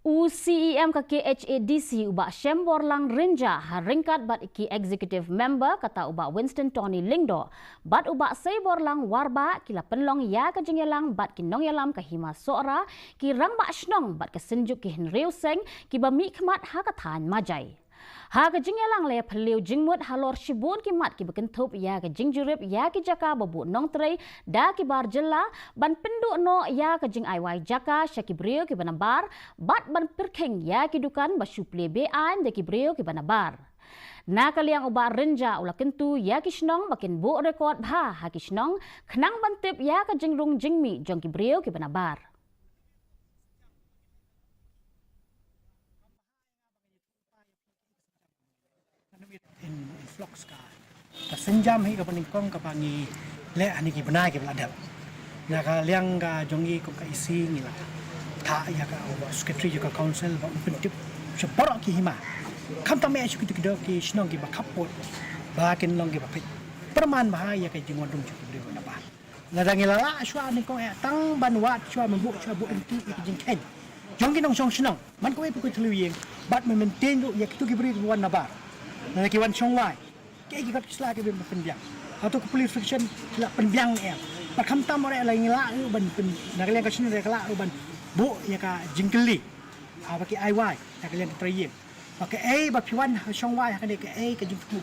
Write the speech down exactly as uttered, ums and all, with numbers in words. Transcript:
U C E M ka K H A D C u Bah Shemborlang Rynjah ha ryngkat bad ki Executive Member kata u Bah Winston Tony Lyngdoh bad u Bah Seiborlang Warbah ki la pynlong ïa ka jingïalang bad ki nongïalam ka Hima Sohra, ki rangbah shnong bad ka Synjuk ki Hynriew Seng kiba mihkhmat ha ka thaiñ Majai. Ha ka jingïalang la phylliew jingmut halor shibun ki mat kiba kynthup ïa ka jingjurip ïa ki jaka ba buh nongtrei da ki bar jylla, ban pynduh noh ïa ka jingai wai jaka sha ki briew kiba nabar bad ban pyrkhing ïa ki dukan ba shu plie be-aiñ da ki briew kiba nabar. Na ka liang u Bah Rynjah u la kyntu ïa ki shnong ba kin buh record bha ha ki shnong khnang ban tip ïa ka jingrung jingmih jong ki briew kiba nabar. In, in flux ka, ka sienjam hi kaba nyngkong kaba ngi leh ha kine ki bnai kiba la dep. Na ka liang ka jong ngi kum ka E C ngi la thah ïa ka secretary jong ka council ba un pyntip sha baroh ki hima, khamtam eh sha kito kito ki shnong kiba khappud ba kin long kiba peit pyrman bha ïa ka jingwan rung jong ki briew nabar. Lada ngi la lah shuwa nyngkong eh tang ban wad shuwa, mynbuh shuwa, buh ryntih ïa ki jingkheiñ jong ki nongshong shnong man kawei pat kawei tylli ïing bad mynmaw mynta ruh ïa kito ki briew kiba wan nabar, lada ki wan shong wai, kaei ki kot ki sla kiba pynbiang? Hato ka purification ki la pynbiang ne em? Bad khamtam ruh lada ngi lah ruh ban pyn, na ka liang ka shnong ruh ka lah ruh ban buh ïa ka jingkylli haba ki ai wai na ka liang ka trai ïing, ba kaei ba phi wan ha shong wai ha kane, kaei ka jingthmu?